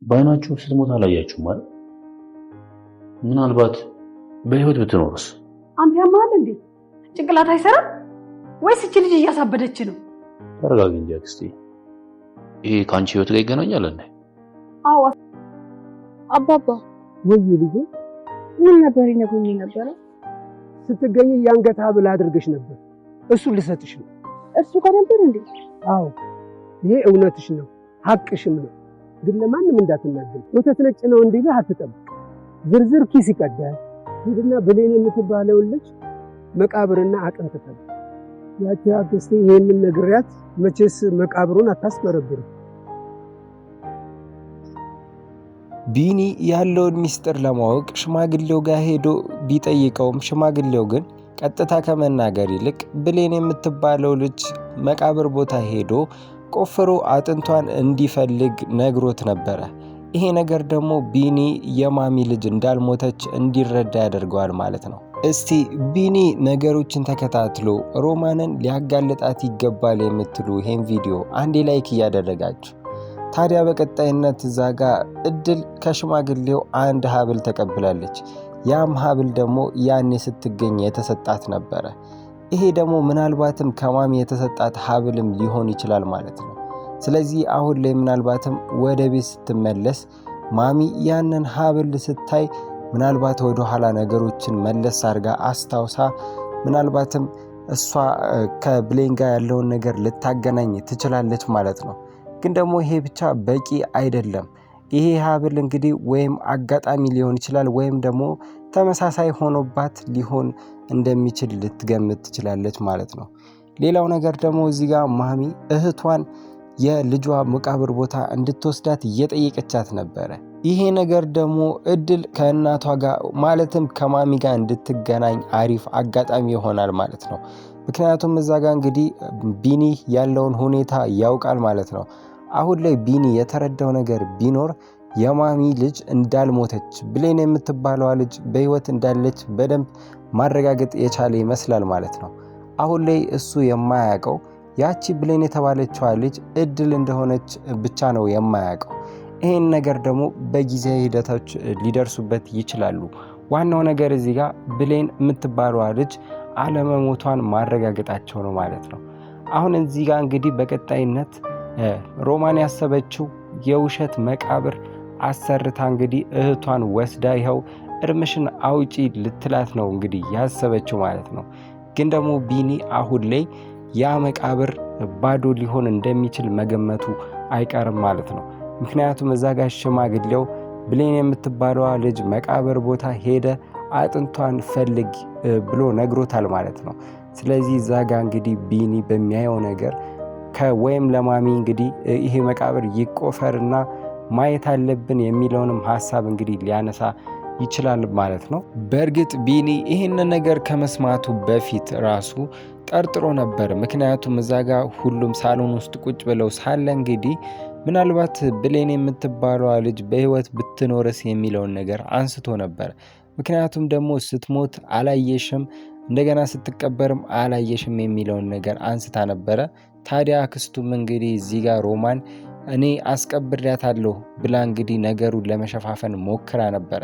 በአይናችሁ ስትሞት አላያችሁም ማለት? ምናልባት በህይወት ብትኖርስ? አንተ ያመሃል እንዴ? ጭንቅላት አይሰራም ወይስ እቺ ልጅ እያሳበደች ነው? ተረጋጊ እንጂ አክስቴ። ይሄ ከአንቺ ህይወት ጋር ይገናኛል እንዴ? አዎ። አባባ። ወይ ልጄ። ምን ነበር ይነግሩኝ የነበረው? ስትገኝ የአንገት ሐብል አድርገሽ ነበር። እሱን ልሰጥሽ ነው። እርሱ ጋር ነበር እንዴ? አዎ፣ ይሄ እውነትሽ ነው፣ ሐቅሽም ነው። ግን ለማንም እንዳትናገር። ወተት ነጭ ነው እንዲልህ አትጠብቅ። ዝርዝር ኪስ ይቀዳል። ሂድና ብሌን የምትባለውን ልጅ መቃብርና አጥንት ፈልግ። ያቺ አክስቴ ይሄንን ነግሪያት፣ መቼስ መቃብሩን አታስመረብርም። ቢኒ ያለውን ሚስጥር ለማወቅ ሽማግሌው ጋር ሄዶ ቢጠይቀውም ሽማግሌው ግን ቀጥታ ከመናገር ይልቅ ብሌን የምትባለው ልጅ መቃብር ቦታ ሄዶ ቆፍሮ አጥንቷን እንዲፈልግ ነግሮት ነበረ። ይሄ ነገር ደግሞ ቢኒ የማሚ ልጅ እንዳልሞተች እንዲረዳ ያደርገዋል ማለት ነው። እስቲ ቢኒ ነገሮችን ተከታትሎ ሮማንን ሊያጋልጣት ይገባል የምትሉ ይሄን ቪዲዮ አንዴ like እያደረጋችሁ። ታዲያ በቀጣይነት እዛ ጋ እድል ከሽማግሌው አንድ ሀብል ተቀብላለች። ያም ሀብል ደግሞ ያኔ ስትገኝ የተሰጣት ነበረ። ይሄ ደግሞ ምናልባትም ከማሚ የተሰጣት ሀብልም ሊሆን ይችላል ማለት ነው። ስለዚህ አሁን ላይ ምናልባትም ወደ ቤት ስትመለስ ማሚ ያንን ሀብል ስታይ ምናልባት ወደ ኋላ ነገሮችን መለስ አድርጋ አስታውሳ ምናልባትም እሷ ከብሌን ጋር ያለውን ነገር ልታገናኝ ትችላለች ማለት ነው። ግን ደግሞ ይሄ ብቻ በቂ አይደለም። ይሄ ሀብል እንግዲህ ወይም አጋጣሚ ሊሆን ይችላል ወይም ደግሞ ተመሳሳይ ሆኖባት ሊሆን እንደሚችል ልትገምት ትችላለች ማለት ነው። ሌላው ነገር ደግሞ እዚህ ጋር ማሚ እህቷን የልጇ መቃብር ቦታ እንድትወስዳት እየጠየቀቻት ነበረ። ይሄ ነገር ደግሞ እድል ከእናቷ ጋር ማለትም ከማሚ ጋር እንድትገናኝ አሪፍ አጋጣሚ ይሆናል ማለት ነው። ምክንያቱም እዛ ጋር እንግዲህ ቢኒ ያለውን ሁኔታ ያውቃል ማለት ነው። አሁን ላይ ቢኒ የተረዳው ነገር ቢኖር የማሚ ልጅ እንዳልሞተች፣ ብሌን የምትባለዋ ልጅ በህይወት እንዳለች በደንብ ማረጋገጥ የቻለ ይመስላል ማለት ነው። አሁን ላይ እሱ የማያውቀው ያቺ ብሌን የተባለችዋ ልጅ እድል እንደሆነች ብቻ ነው የማያውቀው። ይህን ነገር ደግሞ በጊዜ ሂደቶች ሊደርሱበት ይችላሉ። ዋናው ነገር እዚህ ጋር ብሌን የምትባለዋ ልጅ አለመሞቷን ማረጋገጣቸው ነው ማለት ነው። አሁን እዚህ ጋር እንግዲህ በቀጣይነት ሮማን ያሰበችው የውሸት መቃብር አሰርታ እንግዲህ እህቷን ወስዳ ይኸው እርምሽን አውጪ ልትላት ነው እንግዲህ ያሰበችው ማለት ነው። ግን ደግሞ ቢኒ አሁን ላይ ያ መቃብር ባዶ ሊሆን እንደሚችል መገመቱ አይቀርም ማለት ነው። ምክንያቱም እዛ ጋር ሽማግሌው ብሌን የምትባለዋ ልጅ መቃብር ቦታ ሄደ አጥንቷን ፈልግ ብሎ ነግሮታል ማለት ነው። ስለዚህ እዛ ጋ እንግዲህ ቢኒ በሚያየው ነገር ከወይም ለማሚ እንግዲህ ይሄ መቃብር ይቆፈርና ማየት አለብን የሚለውንም ሀሳብ እንግዲህ ሊያነሳ ይችላል ማለት ነው። በእርግጥ ቢኒ ይህንን ነገር ከመስማቱ በፊት ራሱ ጠርጥሮ ነበር። ምክንያቱም እዛ ጋ ሁሉም ሳሎን ውስጥ ቁጭ ብለው ሳለ እንግዲህ ምናልባት ብሌን የምትባለዋ ልጅ በሕይወት ብትኖርስ የሚለውን ነገር አንስቶ ነበር። ምክንያቱም ደግሞ ስትሞት አላየሽም፣ እንደገና ስትቀበርም አላየሽም የሚለውን ነገር አንስታ ነበረ። ታዲያ አክስቱም እንግዲህ እዚህ ጋር ሮማን እኔ አስቀብሬያታለሁ ብላ እንግዲህ ነገሩን ለመሸፋፈን ሞክራ ነበረ።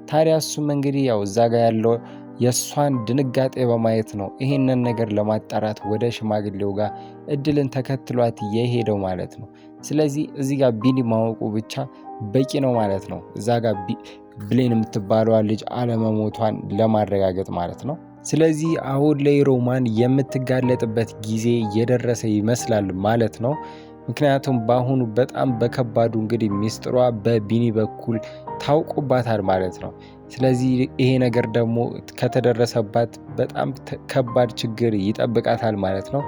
ታዲያ እሱም እንግዲህ ያው እዛ ጋር ያለው የእሷን ድንጋጤ በማየት ነው ይሄንን ነገር ለማጣራት ወደ ሽማግሌው ጋር እድልን ተከትሏት የሄደው ማለት ነው። ስለዚህ እዚህ ጋር ቢኒ ማወቁ ብቻ በቂ ነው ማለት ነው። እዛ ጋር ብሌን የምትባለዋ ልጅ አለመሞቷን ለማረጋገጥ ማለት ነው። ስለዚህ አሁን ላይ ሮማን የምትጋለጥበት ጊዜ የደረሰ ይመስላል ማለት ነው። ምክንያቱም በአሁኑ በጣም በከባዱ እንግዲህ ሚስጥሯ በቢኒ በኩል ታውቆባታል ማለት ነው። ስለዚህ ይሄ ነገር ደግሞ ከተደረሰባት በጣም ከባድ ችግር ይጠብቃታል ማለት ነው።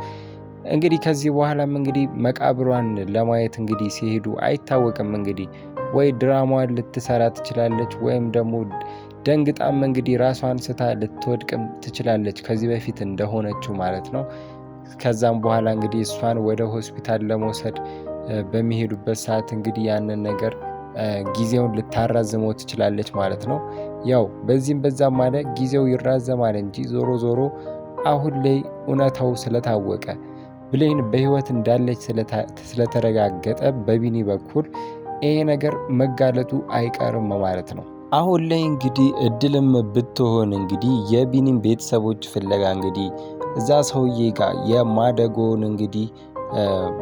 እንግዲህ ከዚህ በኋላም እንግዲህ መቃብሯን ለማየት እንግዲህ ሲሄዱ አይታወቅም፣ እንግዲህ ወይ ድራማዋን ልትሰራ ትችላለች ወይም ደግሞ ደንግጣም እንግዲህ ራሷን ስታ ልትወድቅም ትችላለች ከዚህ በፊት እንደሆነችው ማለት ነው። ከዛም በኋላ እንግዲህ እሷን ወደ ሆስፒታል ለመውሰድ በሚሄዱበት ሰዓት እንግዲህ ያንን ነገር ጊዜውን ልታራዝመው ትችላለች ማለት ነው። ያው በዚህም በዛም ማለት ጊዜው ይራዘማል እንጂ ዞሮ ዞሮ አሁን ላይ እውነታው ስለታወቀ፣ ብሌን በሕይወት እንዳለች ስለተረጋገጠ በቢኒ በኩል ይሄ ነገር መጋለጡ አይቀርም ማለት ነው። አሁን ላይ እንግዲህ እድልም ብትሆን እንግዲህ የቢኒን ቤተሰቦች ፍለጋ እንግዲህ እዛ ሰውዬ ጋር የማደጎን እንግዲህ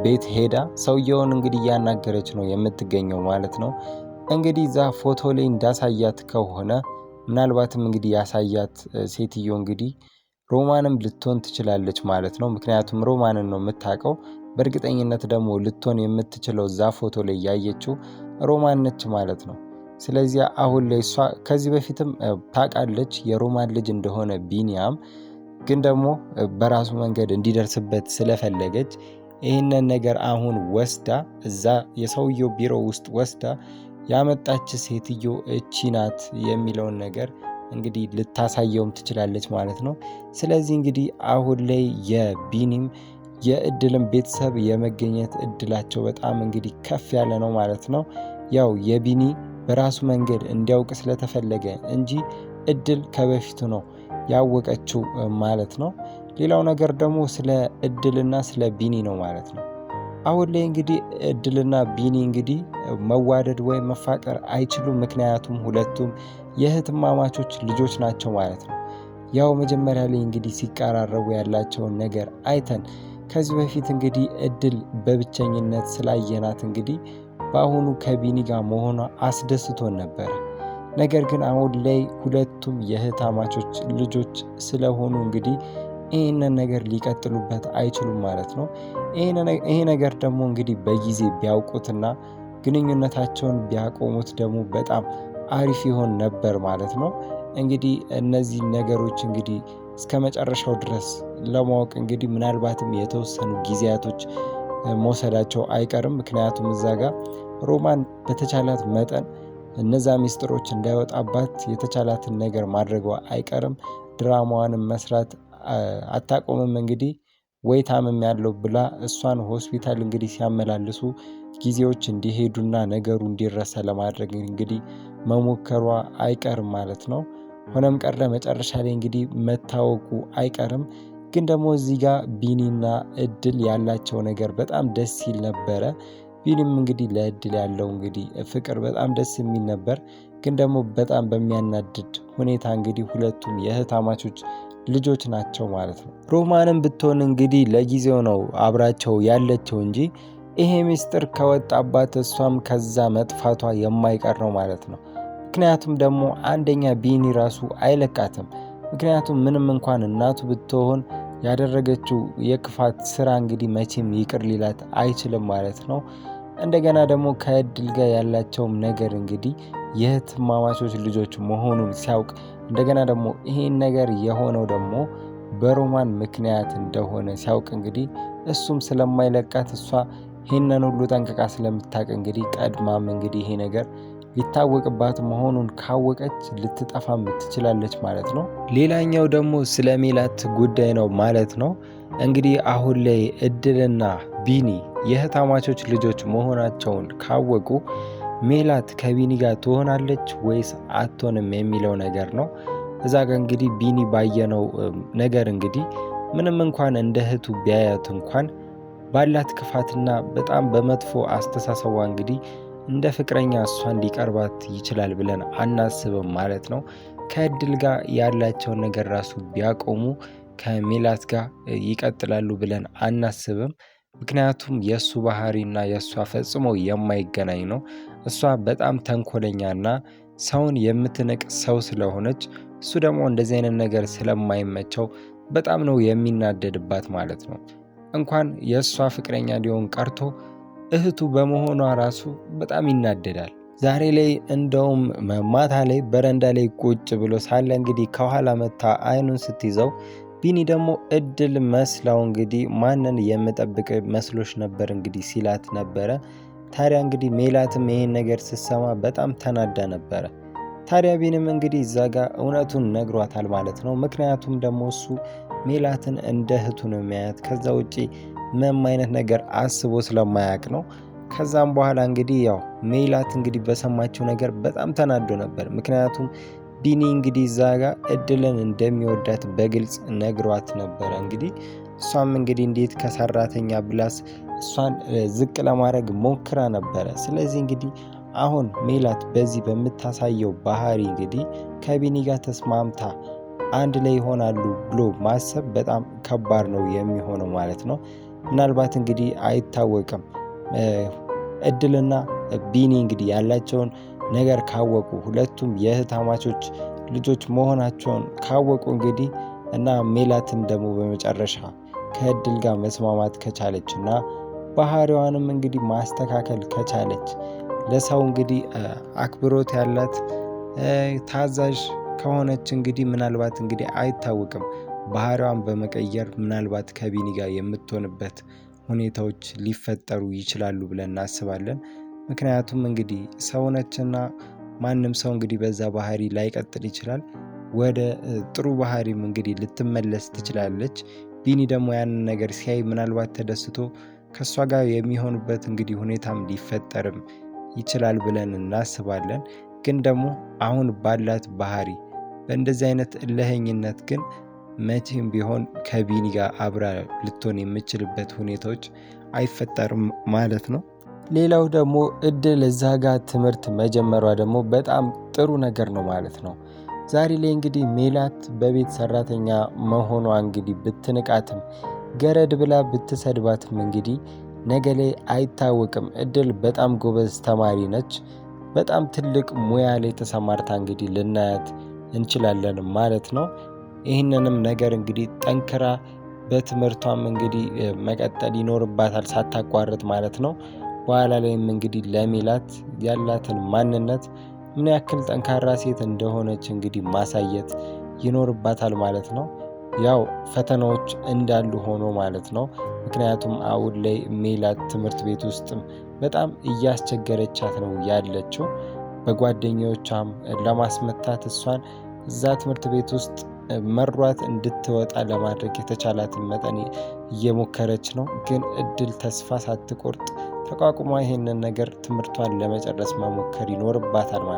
ቤት ሄዳ ሰውየውን እንግዲህ እያናገረች ነው የምትገኘው ማለት ነው። እንግዲህ እዛ ፎቶ ላይ እንዳሳያት ከሆነ ምናልባትም እንግዲህ ያሳያት ሴትዮ እንግዲህ ሮማንም ልትሆን ትችላለች ማለት ነው። ምክንያቱም ሮማንን ነው የምታውቀው። በእርግጠኝነት ደግሞ ልትሆን የምትችለው እዛ ፎቶ ላይ ያየችው ሮማን ነች ማለት ነው። ስለዚህ አሁን ላይ እሷ ከዚህ በፊትም ታውቃለች የሮማን ልጅ እንደሆነ ቢኒያም፣ ግን ደግሞ በራሱ መንገድ እንዲደርስበት ስለፈለገች ይህንን ነገር አሁን ወስዳ እዛ የሰውየው ቢሮ ውስጥ ወስዳ ያመጣች ሴትዮ እቺ ናት የሚለውን ነገር እንግዲህ ልታሳየውም ትችላለች ማለት ነው። ስለዚህ እንግዲህ አሁን ላይ የቢኒም የእድልም ቤተሰብ የመገኘት እድላቸው በጣም እንግዲህ ከፍ ያለ ነው ማለት ነው። ያው የቢኒ በራሱ መንገድ እንዲያውቅ ስለተፈለገ እንጂ እድል ከበፊቱ ነው ያወቀችው ማለት ነው። ሌላው ነገር ደግሞ ስለ እድልና ስለ ቢኒ ነው ማለት ነው። አሁን ላይ እንግዲህ እድልና ቢኒ እንግዲህ መዋደድ ወይም መፋቀር አይችሉም። ምክንያቱም ሁለቱም የእህትማማቾች ልጆች ናቸው ማለት ነው። ያው መጀመሪያ ላይ እንግዲህ ሲቀራረቡ ያላቸውን ነገር አይተን ከዚህ በፊት እንግዲህ እድል በብቸኝነት ስላየናት እንግዲህ በአሁኑ ከቢኒ ጋር መሆኗ አስደስቶን ነበር። ነገር ግን አሁን ላይ ሁለቱም የእህትማማቾች ልጆች ስለሆኑ እንግዲህ ይህንን ነገር ሊቀጥሉበት አይችሉም ማለት ነው። ይሄ ነገር ደግሞ እንግዲህ በጊዜ ቢያውቁትና ግንኙነታቸውን ቢያቆሙት ደግሞ በጣም አሪፍ ይሆን ነበር ማለት ነው። እንግዲህ እነዚህ ነገሮች እንግዲህ እስከ መጨረሻው ድረስ ለማወቅ እንግዲህ ምናልባትም የተወሰኑ ጊዜያቶች መውሰዳቸው አይቀርም። ምክንያቱም እዛ ጋር ሮማን በተቻላት መጠን እነዛ ሚስጥሮች እንዳይወጣባት የተቻላትን ነገር ማድረጓ አይቀርም። ድራማዋንም መስራት አታቆምም። እንግዲህ ወይ ታምም ያለው ብላ እሷን ሆስፒታል እንግዲህ ሲያመላልሱ ጊዜዎች እንዲሄዱና ነገሩ እንዲረሳ ለማድረግ እንግዲህ መሞከሯ አይቀርም ማለት ነው። ሆነም ቀረ መጨረሻ ላይ እንግዲህ መታወቁ አይቀርም። ግን ደግሞ እዚህ ጋር ቢኒና እድል ያላቸው ነገር በጣም ደስ ይል ነበረ። ቢኒም እንግዲህ ለእድል ያለው እንግዲህ ፍቅር በጣም ደስ የሚል ነበር። ግን ደግሞ በጣም በሚያናድድ ሁኔታ እንግዲህ ሁለቱም የእህትማማቾች ልጆች ናቸው ማለት ነው። ሮማንም ብትሆን እንግዲህ ለጊዜው ነው አብራቸው ያለችው እንጂ ይሄ ሚስጥር ከወጣባት እሷም ከዛ መጥፋቷ የማይቀር ነው ማለት ነው። ምክንያቱም ደግሞ አንደኛ ቢኒ ራሱ አይለቃትም። ምክንያቱም ምንም እንኳን እናቱ ብትሆን ያደረገችው የክፋት ስራ እንግዲህ መቼም ይቅር ሊላት አይችልም ማለት ነው። እንደገና ደግሞ ከእድል ጋር ያላቸውም ነገር እንግዲህ የእህትማማቾች ልጆች መሆኑን ሲያውቅ እንደገና ደግሞ ይሄን ነገር የሆነው ደግሞ በሮማን ምክንያት እንደሆነ ሲያውቅ እንግዲህ እሱም ስለማይለቃት እሷ ይህንን ሁሉ ጠንቅቃ ስለምታውቅ እንግዲህ ቀድማም እንግዲህ ይሄ ነገር ሊታወቅባት መሆኑን ካወቀች ልትጠፋም ትችላለች ማለት ነው። ሌላኛው ደግሞ ስለ ሜላት ጉዳይ ነው ማለት ነው። እንግዲህ አሁን ላይ እድልና ቢኒ የእህትማማቾች ልጆች መሆናቸውን ካወቁ ሜላት ከቢኒ ጋር ትሆናለች ወይስ አትሆንም የሚለው ነገር ነው። እዛ ጋር እንግዲህ ቢኒ ባየነው ነገር እንግዲህ ምንም እንኳን እንደ እህቱ ቢያያት እንኳን ባላት ክፋትና በጣም በመጥፎ አስተሳሰቧ እንግዲህ እንደ ፍቅረኛ እሷን ሊቀርባት ይችላል ብለን አናስብም ማለት ነው። ከእድል ጋር ያላቸውን ነገር ራሱ ቢያቆሙ ከሜላት ጋር ይቀጥላሉ ብለን አናስብም። ምክንያቱም የእሱ ባህሪና የእሷ ፈጽሞ የማይገናኝ ነው። እሷ በጣም ተንኮለኛና ሰውን የምትንቅ ሰው ስለሆነች እሱ ደግሞ እንደዚህ አይነት ነገር ስለማይመቸው በጣም ነው የሚናደድባት ማለት ነው። እንኳን የእሷ ፍቅረኛ ሊሆን ቀርቶ እህቱ በመሆኗ ራሱ በጣም ይናደዳል። ዛሬ ላይ እንደውም ማታ ላይ በረንዳ ላይ ቁጭ ብሎ ሳለ እንግዲህ ከኋላ መታ አይኑን ስትይዘው ቢኒ ደግሞ እድል መስላው እንግዲህ ማንን የምጠብቅ መስሎች ነበር እንግዲህ ሲላት ነበረ። ታዲያ እንግዲህ ሜላትም ይሄን ነገር ስትሰማ በጣም ተናዳ ነበረ። ታዲያ ቢኒም እንግዲህ እዛ ጋር እውነቱን ነግሯታል ማለት ነው። ምክንያቱም ደግሞ እሱ ሜላትን እንደ እህቱ ነው የሚያያት። ከዛ ውጪ ምንም አይነት ነገር አስቦ ስለማያውቅ ነው። ከዛም በኋላ እንግዲህ ያው ሜላት እንግዲህ በሰማችው ነገር በጣም ተናዶ ነበር። ምክንያቱም ቢኒ እንግዲህ እዛ ጋር እድልን እንደሚወዳት በግልጽ ነግሯት ነበረ። እንግዲህ እሷም እንግዲህ እንዴት ከሰራተኛ ብላስ እሷን ዝቅ ለማድረግ ሞክራ ነበረ። ስለዚህ እንግዲህ አሁን ሜላት በዚህ በምታሳየው ባህሪ እንግዲህ ከቢኒ ጋር ተስማምታ አንድ ላይ ይሆናሉ ብሎ ማሰብ በጣም ከባድ ነው የሚሆነው ማለት ነው። ምናልባት እንግዲህ አይታወቅም። እድልና ቢኒ እንግዲህ ያላቸውን ነገር ካወቁ፣ ሁለቱም የእህትማማቾች ልጆች መሆናቸውን ካወቁ እንግዲህ እና ሜላትም ደግሞ በመጨረሻ ከእድል ጋር መስማማት ከቻለች እና ባህሪዋንም እንግዲህ ማስተካከል ከቻለች፣ ለሰው እንግዲህ አክብሮት ያላት፣ ታዛዥ ከሆነች እንግዲህ ምናልባት እንግዲህ አይታወቅም፣ ባህሪዋን በመቀየር ምናልባት ከቢኒ ጋር የምትሆንበት ሁኔታዎች ሊፈጠሩ ይችላሉ ብለን እናስባለን። ምክንያቱም እንግዲህ ሰው ነችና ማንም ሰው እንግዲህ በዛ ባህሪ ላይቀጥል ይችላል። ወደ ጥሩ ባህሪም እንግዲህ ልትመለስ ትችላለች። ቢኒ ደግሞ ያንን ነገር ሲያይ ምናልባት ተደስቶ ከእሷ ጋር የሚሆንበት እንግዲህ ሁኔታም ሊፈጠርም ይችላል ብለን እናስባለን። ግን ደግሞ አሁን ባላት ባህሪ በእንደዚህ አይነት እልህኝነት ግን መቼም ቢሆን ከቢኒ ጋር አብራ ልትሆን የምችልበት ሁኔታዎች አይፈጠርም ማለት ነው። ሌላው ደግሞ እድል እዛ ጋር ትምህርት መጀመሯ ደግሞ በጣም ጥሩ ነገር ነው ማለት ነው። ዛሬ ላይ እንግዲህ ሜላት በቤት ሰራተኛ መሆኗ እንግዲህ ብትንቃትም፣ ገረድ ብላ ብትሰድባትም እንግዲህ ነገ ላይ አይታወቅም። እድል በጣም ጎበዝ ተማሪ ነች። በጣም ትልቅ ሙያ ላይ ተሰማርታ እንግዲህ ልናያት እንችላለን ማለት ነው። ይህንንም ነገር እንግዲህ ጠንክራ በትምህርቷም እንግዲህ መቀጠል ይኖርባታል ሳታቋርጥ ማለት ነው። በኋላ ላይም እንግዲህ ለሜላት ያላትን ማንነት፣ ምን ያክል ጠንካራ ሴት እንደሆነች እንግዲህ ማሳየት ይኖርባታል ማለት ነው። ያው ፈተናዎች እንዳሉ ሆኖ ማለት ነው። ምክንያቱም አሁን ላይ ሜላት ትምህርት ቤት ውስጥም በጣም እያስቸገረቻት ነው ያለችው። በጓደኞቿም ለማስመታት፣ እሷን እዛ ትምህርት ቤት ውስጥ መሯት እንድትወጣ ለማድረግ የተቻላትን መጠን እየሞከረች ነው። ግን እድል ተስፋ ሳትቆርጥ ተቋቁማ ይሄንን ነገር ትምህርቷን ለመጨረስ መሞከር ይኖርባታል ማለት ነው።